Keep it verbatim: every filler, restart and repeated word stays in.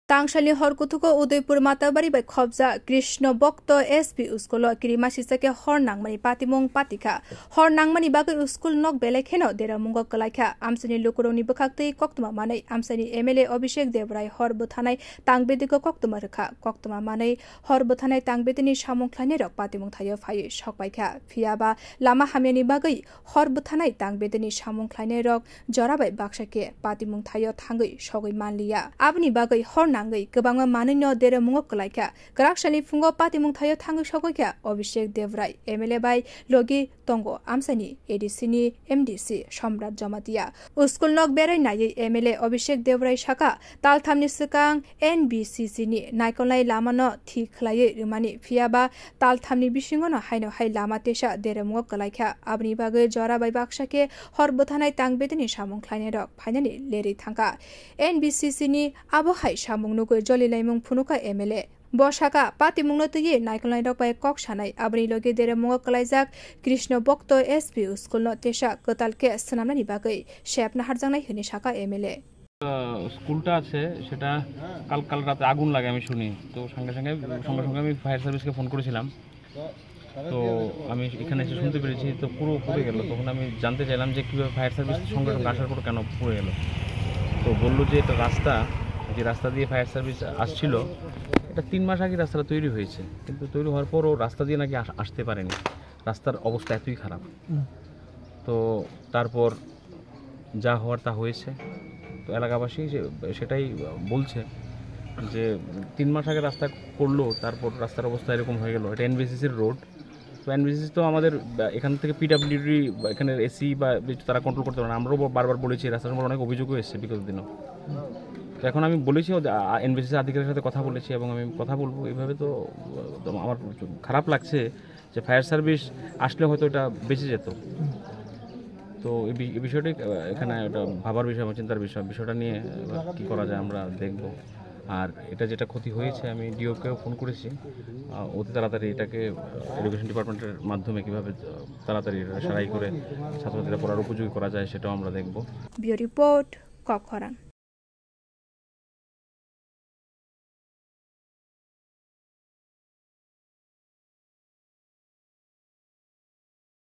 Tangsalni hor kuthugo Udaipur Matabari bai khobjak Krishna Bhakta S P school o kirima sisake hor nangmani patimung patikha. Hor nangmani bagwi school nok belai kheno deramungo kwlaikha. Amchaini lukurokni bwkhaktwi koktwma manwi amchaini M L A Abhishek Debrai hor bwthanai tang bedego koktwma rwkha. Koktwma manwi hor bwthanai tang bedeni samung khlainairok patimung thaio phaiwi sokpaikha. Phiyaba lama hamyani bagwi hor bwthanai tang bedeni samung khlainairok jora bai baksa khe patimung thaio thangwi sogwi manliya. Aboni bagwi hor nangwi kwbangma manwino deremungo kwlaikha. Kwrak salni phungo patimung thaio thangwi sogwi kha Abhishek Debrai, M L A bai logi tongo amchaini A D C ni M D C Somrat Jamatia. School nok berai naiwi M L A Abhishek Debrai saka, talthamni swkang N B C C ni naikolnai lamano thik khlaiwi rwmani, phiyaba talthamni bisingono haino hai lama tesa deremungo kwlaikha. Aboni bagwi jora bai baksa khe hor bwthanai tang bedeni samung khlainairok phainani lerwi thangkha. N B C C ni abo hai samung nugwi jolilaimung phunukha M L A. Bo saka, patimungno twiwi naikolnairok bai kok sanai, aboni logi deremungo kwlaijak Krishna Bhakta S P school no tesa kwtal khe swnamnani bagwi sep naharjaknai hwnwi saka M L A. আহ, স্কুলটা আছে, সেটা কাল, কাল রাতে আগুন লাগে আমি শুনি। তো সঙ্গে সঙ্গে, সঙ্গে সঙ্গে আমি ফায়ার সার্ভিসকে ফোন করেছিলাম। তো আমি এখানে এসে শুনতে পেরেছি তো পুরো পুড়ে গেল। তখন আমি জানতে চাইলাম যে কীভাবে ফায়ার সার্ভিস সঙ্গে সঙ্গে আসার পর কেন পুড়ে গেল। তো বললো যে এটা রাস্তা, যে রাস্তা দিয়ে ফায়ার সার্ভিস আসছিল, এটা তিন মাস আগে রাস্তাটা তৈরি হয়েছে, কিন্তু তৈরি হওয়ার পরও রাস্তা দিয়ে নাকি আস-, আসতে পারেনি। রাস্তার অবস্থা এতই খারাপ। তো তারপর যা হওয়ার তা হয়েছে। তো এলাকাবাসী যে সেটাই বলছে যে তিন মাস আগে রাস্তা করলো, তারপর রাস্তার অবস্থা এরকম হয়ে গেল। এটা এনবিসিসির রোড। তো এনবিসিসি তো আমাদের, আহ, এখান থেকে পিডাব্লিউডি বা এখানে এসি বা কিছু তারা কন্ট্রোল করতে পারে না। আমরাও ব-, বারবার বলেছি, রাস্তার সম্পর্কে অনেক অভিযোগও এসেছে বিগত দিনও। তো এখন আমি বলেছি ওদের, আ-, আ-, এনবিসিসি আধিকারিকের সাথে কথা বলেছি এবং আমি কথা বলবো। এইভাবে তো, আহ, তো আমার খারাপ লাগছে যে ফায়ার সার্ভিস আসলে হয়তো এটা বেঁচে যেত। তো এই বি-, এই বিষয়টি, আহ, এখানে একটা ভাবার বিষয় এবং চিন্তার বিষয়। বিষয়টা নিয়ে, আহ, কী করা যায় আমরা দেখব। আর এটা যেটা ক্ষতি হয়েছে আমি ডিওকেও ফোন করেছি, আহ, অতি তাড়াতাড়ি এটাকে, আহ, এডুকেশন ডিপার্টমেন্টের মাধ্যমে কীভাবে, আহ, তাড়াতাড়ি এটা সারাই করে ছাত্রছাত্রীরা পড়ার উপযোগী করা যায় সেটাও আমরা দেখব। Bureau Report, Kokkhorang.